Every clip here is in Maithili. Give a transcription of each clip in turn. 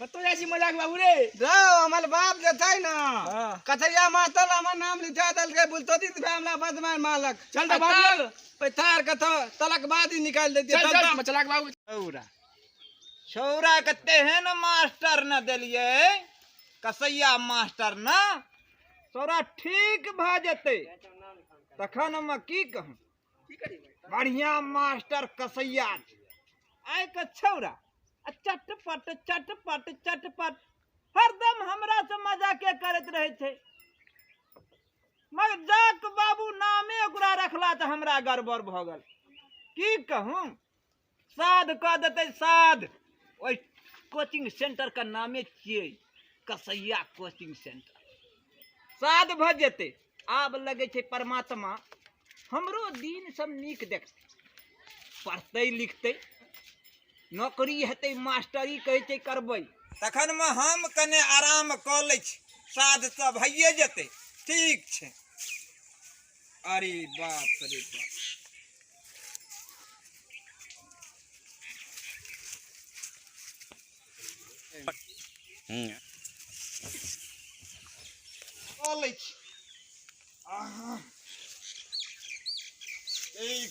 कतौ जाइ छी मजाक बाबू रे? रौ हमर बाप जे छै ने हाँ। कथैया मातल हमर नाम लिखा देलकै, बुलतोती भाय हमरा बद मार मारलक। चल तऽ बाबू। चल, पैथार कथो तलक बाद ही निकालि देतियै। चल चल चल तऽ। मचलाक बाबू। छौरा छौरा के तेहन मास्टर न देलियै, कसैया मास्टर न, छौरा ठीक भऽ जेतै तखन हम की कहूँ। बढ़िया मास्टर कसैया छै। आइ के छौरा आ चटपट चटपट चटपट हरदम हमरा से मजाके करैत रहै छै। मजाक बाबू नामे ओकरा रखला तऽ हमरा गड़बड़ भऽ गेल। की कहूँ, साध कऽ देतै साध। ओहि कोचिंग सेंटर के नामे छियै कसैया कोचिंग सेंटर। साध भऽ जेतै। आब लगै छै परमात्मा हमरो दिन सब नीक देखतै, पढ़तै लिखतै, नौकरी हेतै, मास्टरी कहै छै करबै। तखन मे हम कने आराम कऽ लै छी, साध तऽ भइए जेतै। ठीक छै। अरे बाप रे बाप, कऽ लै छी। आहा। ठीक।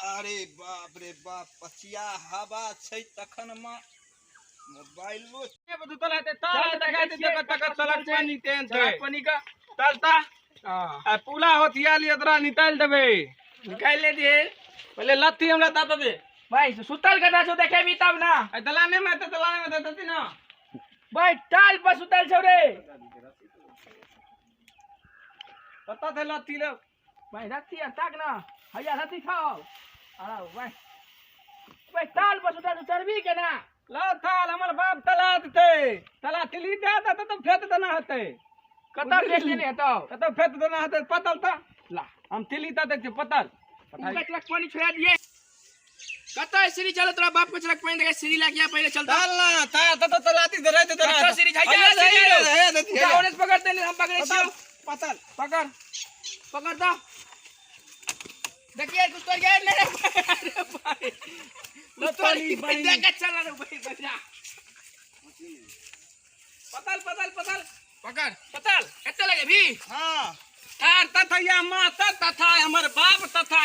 अरे बाप रे बाप, पछिया हवा छै तखन मे मोबाइलो चल तलक पानी का चलता आ पुला होथिया लिए तोरा निकालि देबै। निकालि ले दिए। पहिले लत्ती हमरा दऽ दे। भाई सुतल कता छौ देखेबी तब ना। आ दलाने में तऽ दलाने में दऽ देती ना। भाई टाल पर सुतल छौ रे। कतऽ थे लत्ती ले? भाई रत्ती आ ताक ना, हैया रत्ती खाओ। अरे भाई भाई टाल पर सुतल छौ, चढ़बी केना? ला थाल हमर बाप तला देतै, तला तिली दे देतै तऽ फेट देना हेतै। कतऽ फेट देने हेतौ? कतऽ फेट देना हेतै पतल तऽ। ला हम तिली दऽ दै छियै पतल। उनका चलक पानी छोड़ा दिए। कतऽ सीढ़ी चलो तोरा बाप को चलक पानी देखे सीढ़ी लाग गया पहले चलता। चल ना ता त तो लाती दे रहे कतऽ सीढ़ी जाइ हैया सीढ़ी दे रो। हे देती उठा ओने से पकड़ते नहीं, हम पकड़े छियो। पतल पकड़ पकड़ दो। देखिए कुछ तो गया नहीं रे अरे भाई कुछ तो पानी, पानी। देख के चल रे भाई बजा। पतल पतल पतल पकड़ पतल कते लगे भी। हां थार तथैया माता तथा हमर बाप तथा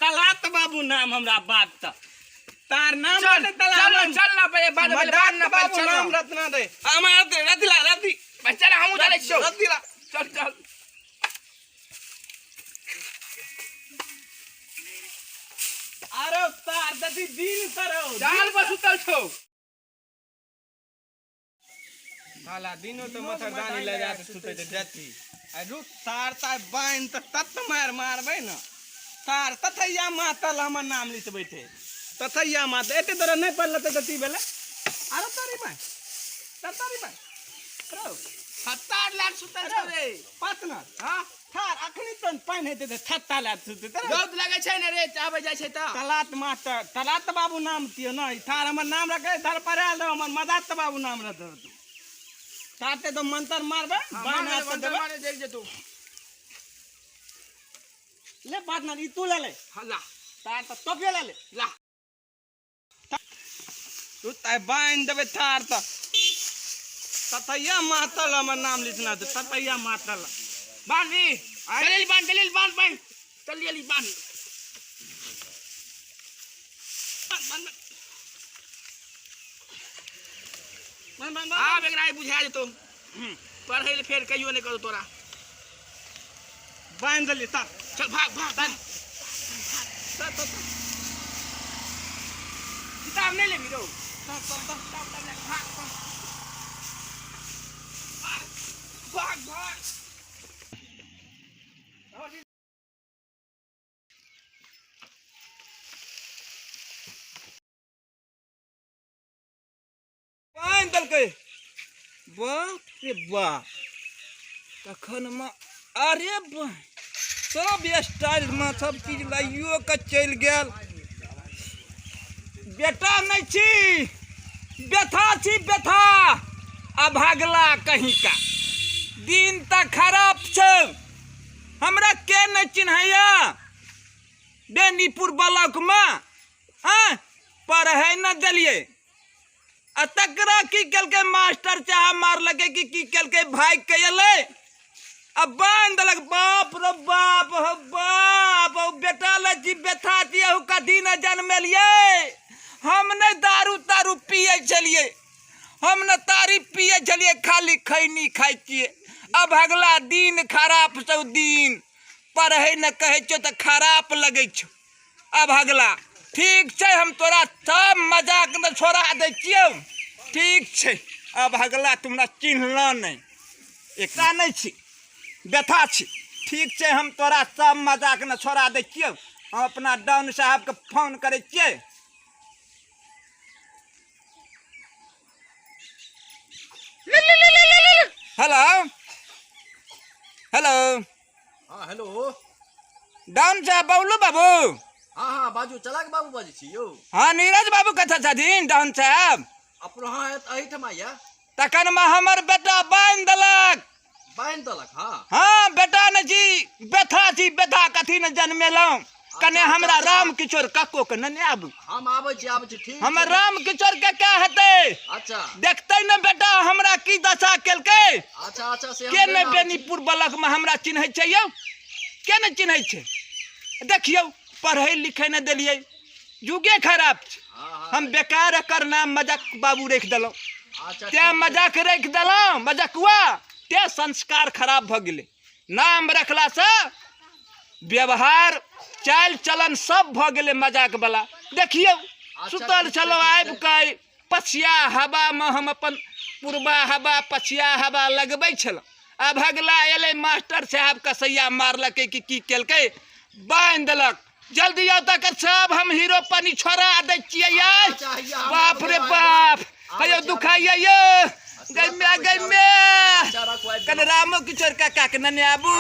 तलात बाबू नाम हमरा बाप त तार नाम चल होतै तला चल हमर चल ना पहले बाद में बाद ना पहले बाबू चल नाम रत्ना दे हमर रतिला रति चल हम चले छियो। रतिला चल चल अरे तार दती दिन तरौ जाल पर सुतल छौ। साला दिनो तो मच्छरदानी लगा के सुतै छै जति। आ रुक तार तार बान्हि तऽ तत मार मारबै ने तार तथैया मातल हमर नाम लिखबै छै तथैया मातल। एते तोरा नहि पढ़लतै तऽ की भेलै? अरे तारी माय तारी माय रौ 70 लाख सुतल छौ रे। पार्टनर। हां थार अखनी तऽ पानि हेतै तऽ थत्ता लाख सुतै तऽ रौद लगै छै ने रे, आबै जाइ छै तऽ। तलात मास्टर तलात बाबू नाम दियौ ने, ई थार हमर नाम रखै धर पर आयल रहौ हमर मदात बाबू नाम रख तू। ताते तो मंत्र मारबै बान्ह हाथ से देबै। मारे देख जेतौ। ले पार्टनर ई तू ले ले। हां ला तार तऽ टोपियो ले ले। ला तू ताय बान्हि देबै थार तऽ ततैया मातल हमर नाम लिखना छै ततैया मातल। बान्ह भी चलिल बान्ह चलिल बान्ह बान्ह चल जल्दी बान्ह बान्ह बान्ह बान्ह बान्ह आब एकरा आइ बुझा जेतौ। पढ़ै ले फेर कहियो नहि करौ तोरा। बान्हि देलियै तार। चल भाग भाग भाग। तर तर तर किताब नहीं लेबी रौ। तर तर तर किताब उताब ले भाग भाग भाग भाग। बान्हि देलकै। बाप रे बाप तखन मे अरे बाप सब स्टाइल में सब चीज लाइयो के चलि गेल। बेटा नहीं छी व्यथा छी व्यथा अभागला कहीं का दिन तऽ खराब छै। हमरा के नहीं चिन्हैया? बेनीपुर ब्लॉकमे। हँ, पढ़ै न देलियै आ तकरा की केलकै मास्टर चाह मारलकै कि की केलकै, भागि के एलै आ बान्हि देलक। बाप रे बाप, हो बाप, हो बेटा लै छी बेथा छी, अहू कथी ने जनमेलियै। हम नहि दारू तारू पियै छलियै, हम ने तारी पियै छलियै, खाली खैनी खाइ छियै। अब अगला दिन खराब छौ दिन, पढ़ै ने कहै छियौ तऽ खराब लगै छौ। अब अगला ठीक छै, हम तोरा सब मजाक ने छोड़ा दै छियौ, ठीक छै। अब अगला तुमरा चिन्हल नहि, एकटा नहि छी, व्यथा छी, ठीक छै। हम तोरा सब मजाक ने छोड़ा दै छियौ। हम अपना डाउन साहबके फोन करै छियै। हेलो हेलो, हाँ हेलो डाउन साहब बबलू बाबू। हाँ हाँ बाजू, चलाक बाबू बाजै छी यौ। हाँ नीरज बाबू कतऽ छथिन डाउन साहब? अपनो हाँ एहिठाम आइया। तखन मे हमर बेटा बान्हि देलक। बान्हि देलक? हाँ हाँ, बेटा ने छी व्यथा छी, व्यथा कथी ने जन्मेलहुँ। कने हमरा राम किशोर कक्को के नेने आबू। हम आबै छी, आबै छी, ठीक। हमर राम किशोर के क्या हेतै? अच्छा, देखतै ने बेटा हमरा की दशा केलकै। अच्छा अच्छा, से के ने बेनीपुर ब्लॉक में हमरा चिन्है छै यौ? के ने चिन्है छै? देखियौ, पढ़ै लिखै ने देलियै, जुगे खराब छै। हम बेकार एकर नाम मजाक बाबू राखि देलहुँ। अच्छा, तें मजाक राखि देलहुँ मजकुआ, तें संस्कार खराब भऽ गेलै। नाम रखलासँ व्यवहार चालि चलन सब भऽ गेलै मजाक वाला। देखियौ, सुतल छलहुँ, आबि कऽ पछिया हवामे हम अपन पुरबा हवा पछिया हवा लगबै छलहुँ। आ भगला एलै मास्टर साहब, कसैया मारलकै कि की केलकै, बान्हि देलक। जल्दी आउ, तकर सब हम हीरो पानी छोड़ा दै छियै। यार बाप रे बाप, हयो दुखाइया यो, गैमे गैमे। कने रामो किशोर काका के नने आबू।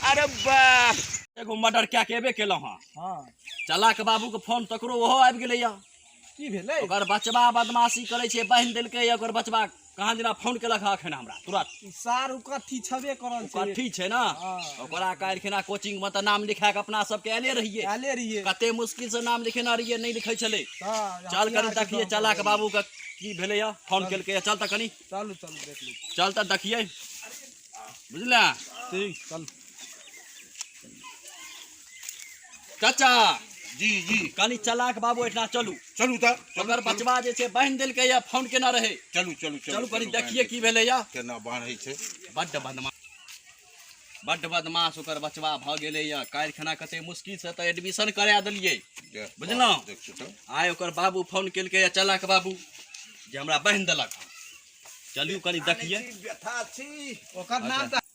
अरे बाप, एगो मर्डर कए के एबे केलहुँ हँ। हाँ, चलाक बाबू के फोन तकरो ओहो आबि गेलैया। की भेलै? ओकर बचबा बदमाशी करै छै, बान्हि देलकै ओकर बचबा। कहाँ दिना फोन केलक हँ एखन हमरा तुरंत। ई सार कथी छबे करल छै? कथी छै ने ओकरा काल्हि खिना कोचिंग मे तऽ नाम लिखा के अपना सबके आयले रहियै। आयले रहियै, कते मुश्किल से नाम लिखेने रहियै, नहि लिखै छलै। हाँ, चल कनी हथियार के देखियै दम चलाक पर। बाबू के की भेलैया, फोन केलकै। चल तऽ कनी, चलू चलू देख ली। चल तऽ देखियै, बुझला? ठीक, चल। चाचा जी जी, कनी चलाक बाबू एहिठिना चलू। चलू तऽ। ओकर बचबा जे छै बान्हि देलकै या फोन केना रहै। चलू चलू चलू कनी देखियै की भेलैया, केना बान्है छै। बड्ड बदमाश, बड्ड बदमाश ओकर बचबा भऽ गेलैया। काल्हि खना कते मुश्किल से तऽ एडमिशन करा देलियै, बुझलहुँ? देखियौ तऽ। आइ ओकर बाबू फोन केलकै चलाक बाबू जे हमरा बान्हि देलक। चलू कनी देखियै। व्यथा छी। ओकर नाम तऽ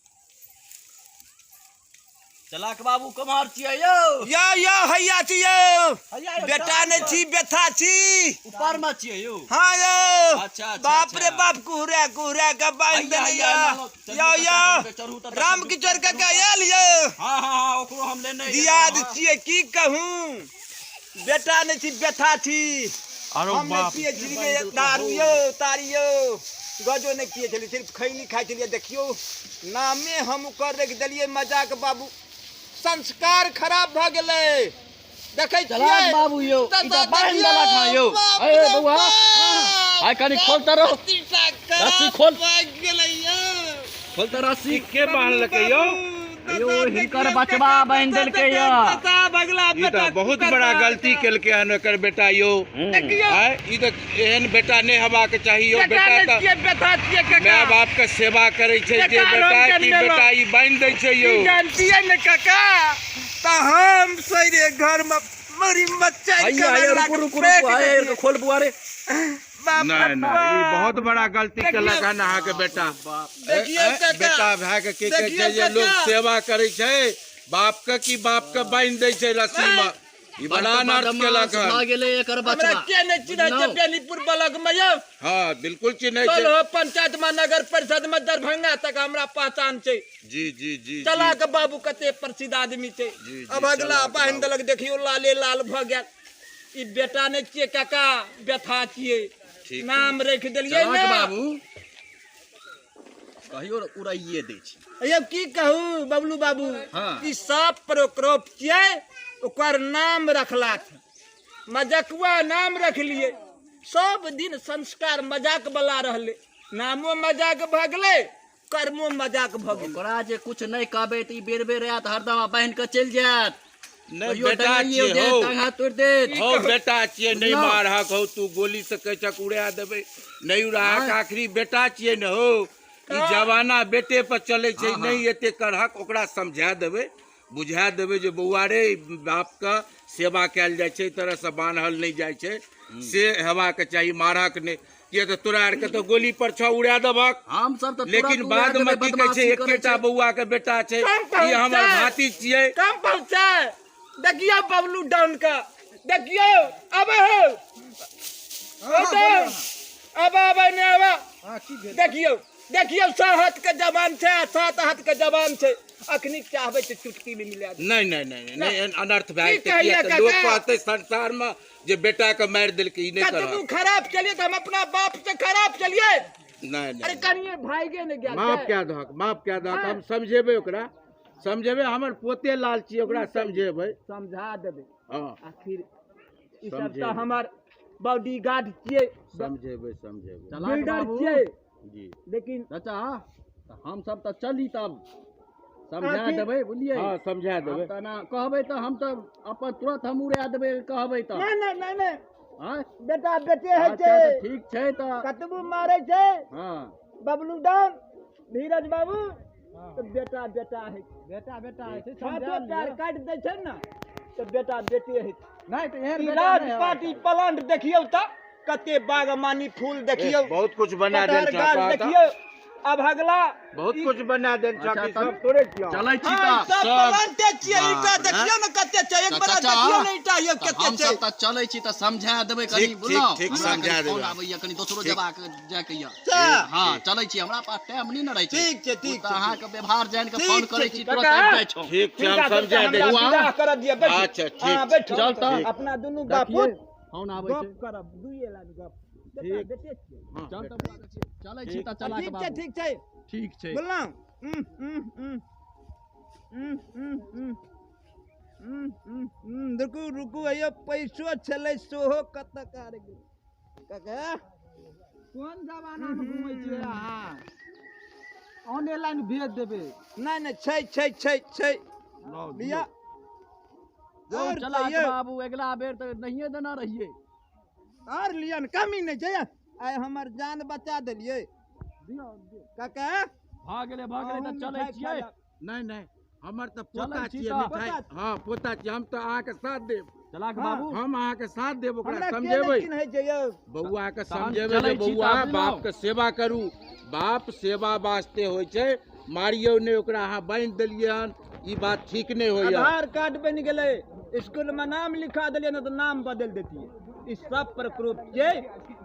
चलाक बाबू कम्हर छियै यौ? यो यो हैया छी यौ। हैया यौ, बेटा ने छी व्यथा छी। ऊपर मे छियै यौ? हाँ यौ। अच्छा अच्छा, बाप रे अच्छा। बाप, कुहरा कुहरा के बान्हि हैया, देने हैया, यौ। चलू, यौ चलू, यौ चढ़ू तऽ, राम किशोर काका आयल यौ। हाँ हाँ हाँ, ओकरो हम लेने दियाद छियै, की कहूँ, बेटा नहि छी व्यथा छी। अरे हम नहि बाप, पियै छलियै दारू यौ, तारी यौ, गजो नहि पियै छलियै, सिर्फ खैनी खाइ छलियै। देखियौ, नामे हम ओकर राखि देलियै मजाक बाबू, संस्कार खराब भऽ गेलै। देखै चलाक छियै बाबू यौ, ई तऽ बान्हि देलक हँ यौ। बाप ए रे बौआ, बाप, आइ कनी खोल तऽ रहो। रस्सी खराब रस्सी खोल। भऽ गेलै यौ। खोल तऽ रस्सी। के बान्हलकै यौ? यौ हिनकर बचबा बान्हि देलकै या। ई तऽ बहुत बड़ा गलती केलकै हन एकर बेटा यौ। आँय, ई तऽ एहन बेटा नहि हेबाक चाही यौ। बेटा तऽ माय बाप के सेवा करै छै जे बेटा, की बेटा ई बान्हि दै छै यौ? जानतियै ने काका तऽ हम सैरे घर में मरी मचाई। हैया हैया, रुकू रुकू रुकू, आइ आइ खोल बुआ रे। नहि नहि, ई बहुत बड़ा गलती केलक हन अहाँके बेटा। देखियौ काका। बेटा भाय के की कहै छै जे लोग सेवा करै छै बाप के, की बाप के बान्हि दै छै रस्सी मे? ई बड़ा अनर्थ केलक हन। भऽ गेलै एकर हमरा बचबा। के नहि चिन्है छै बेनीपुर ब्लॉक में यौ? हाँ बिल्कुल चिन्है छै। चलो पंचायत में, नगर परिषद में, दरभंगा तक हमरा पहचान छै। जी जी जी। चलाक बाबू कते प्रसिद्ध आदमी छै। जी, जी, अब अगला चलाक बान्हि बाबू। देलक, देखियौ लाले लाल भऽ गेल। ई बेटा नहि छियै काका, व्यथा छियै। ठीक। नाम राखि देलियै चलाक ने बाबू कहियो उड़ाइए दै छै। यौ की कहू बबलू बाबू, हाँ। ई सब प्रोक्रोप छियै। ओकर नाम रखला मजकुआ नाम रखलिए। सब दिन संस्कार मजाक वाला रहले, नामो मजाक भऽ गेलै, कर्मो मजाक भऽ गेलै। ओकरा जे कुछ नहि कहबै तऽ ई बेर बेर आयत, हरदम बहिन के चलि जायत। नहीं बेटा छियै हौ, तोड़ि देत। हौ बेटा छियै, नहीं मारहक हौ, तू गोली से कहै छक उड़ा देबै, नहीं उड़ाहक, आखिरी बेटा छियै ने हौ। ई जमाना बेटे पर चलै छै, नहीं एते करहक। ओकरा समझा देबै, बुझा देबै जे बौआ रे, बाप के सेवा कयल जाइ छै, तरह से बान्हल नहि जाइ छै, से हेबाक चाही, मारहक नहि। किया तऽ तोरा आरके तऽ गोली पर छौ, उड़ा देबहक। हम सब तऽ लेकिन बाद में की कहै छै, एकेटा बौआ के बेटा छै, ई हमर भातिज छियै। कम पहुँचे देखियौ बबलू डाउन के, देखियौ आबै हो, आबे आबे नहि आबे। देखियौ देखियौ, 100 हाथ के जवान छै आ 7 हाथ के जवान छै, अखनी चाहबै तऽ चुटकी में मिला दे। नहीं नहीं नहीं नहीं, अनर्थ भए जेतै। किया तऽ लोक कहतै संसार में जे बेटा के मारि देलकै, ई नहि करब। कतबो खराब चलिए तऽ हम अपना बाप से खराब चलिए। नहीं नहीं, अरे कनिए भाइगे ने गेल। माफ कए दहक, माफ कए दहक, हम समझेबै ओकरा, समझेबै, हमर पोते लाल छियै, ओकरा समझेबै, समझा देबै। हँ, आखिर ई सब तऽ हमर बॉडीगार्ड छियै। समझेबै समझेबै, बिल्डर छियै जी। लेकिन चाचा हम सब तऽ चली, तब समझा देबै, बुझलियै? हँ, समझा देबै। तऽ ना कहबै तऽ हम तऽ अपन तुरंत हम उड़ा देबै, कहबै तऽ। नहीं नहीं नहीं नहीं, आँय? बेटा बेटे है अच्छा, तऽ ठीक छै तऽ कतबो मारै छै। हँ, बबलू डाउन, धीरज बाबू, तऽ बेटा बेटा है, बेटा बेटा है छै, हाथो पैर काटि दै छै ने तऽ बेटा बेटे है। नहीं तऽ एहन ई राजपाटी प्लांट देखियौ तऽ कते बागवानी फूल देखियौ, बहुत कुछ बना देल कटहर गाछ देखियौ। अब अगला बहुत कुछ बना देल छौ, सब तोरे छियौ। चलै छी तऽ तऽ सब प्लांटे छियै। ईटा देखियौ ने कते छै, एक बड़ा देखियौ ने ईटा यौ कते हम छै। सब तऽ चलै छी तऽ समझा देबै कनि, बुझलहुँ? ठीक, समझा देबै। आबैया कनि दोसरो जबाक जाके यऽ। हँ, चलै छी, हमरा पास टाइम नहि ने रहै छै। ठीक छै, ठीक छै, अहाँके व्यवहार जानि कऽ फोन करै छी, तुरंत आबि जाइ छौ। ठीक छै, हम समझा देबै। विदाह करऽ दिअ, बैठू। अच्छा, ठीक, बैठू, चल तऽ अपना दुनू बापूत फोन आबै छै, गप करब, दुइए लाइन गप। बेटा बेटे छियै। चल तऽ चलै छी तऽ चला। ठीक छै, ठीक छै, ठीक छै, बोललहुँ। रुकू रुकू, अयो पैसो छलै सेहो कतऽ कार गेल काका? कोन जमाना में घूमै छियै अहाँ? ऑनलाइन भेज देबै। नहि नहि, छै छै छै छै, लिअ। और चला बाबू, अगिला बेर तऽ नहिये देना रहियै। और लिअ ने, कमी नहि छै। आइ हमर जान बचा देलियै काका। भऽ गेलै, भऽ गेलै, तऽ चलै छियै। नहीं नहीं, हमर तऽ पोता छियै, मिठाई। हँ, पोता छियै, हम तऽ अहाँके साथ देब। चलाक बाबू, हम अहाँके साथ देब, ओकरा समझेबै, बौआ के समझेबै जे बौआ बाप के सेवा करू, बाप सेवा वास्ते होइ छै, मारियौ नहि ओकरा। अहाँ बान्हि देलियै हन, ई बात ठीक नहि होइया। आधार कार्ड बनि गेलै, स्कूल में नाम लिखा देलियै ने तऽ नाम बदलि देतियै। ई सब प्रकोप छियै।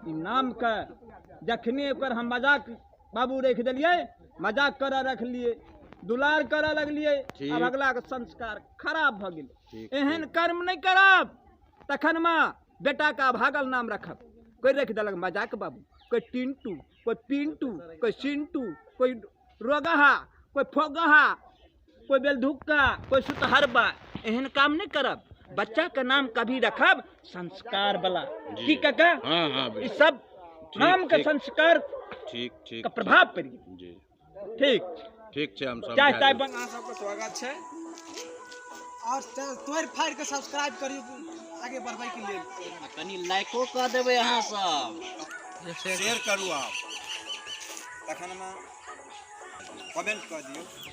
ई नाम के जखने ओकर हम मजाक बाबू राखि देलियै, मजाक करऽ रखलियै, दुलार करऽ लगलियै, आब अगला के संस्कार खराब भऽ गेलै। एहन कर्म नहि करब तखन माँ बेटा के अभागल नाम रखब। कोइ राखि देलक मजाक बाबू, कोइ टिंटू, कोइ पिंटू, कोइ सिंटू, कोइ रोगहा, कोइ फोगहा, कोई बेलधुक्का, कोई सुतहरबा। एहन काम नहीं करब। बच्चा के नाम कभी रखब संस्कार वाला। की काका? हाँ हाँ, ई सब नाम के संस्कार ठीक ठीक के प्रभाव पड़ि जी। ठीक ठीक छै, हम चाय ताय समझा बन। अहाँ सबके स्वागत छै और तोड़ि फाड़ि के सब्सक्राइब करियौ आगे बढ़बैके लेल। आ कनि लाइको कऽ देबै अहाँ सब, शेयर करू आप, तखन कमेंट कऽ दियौ।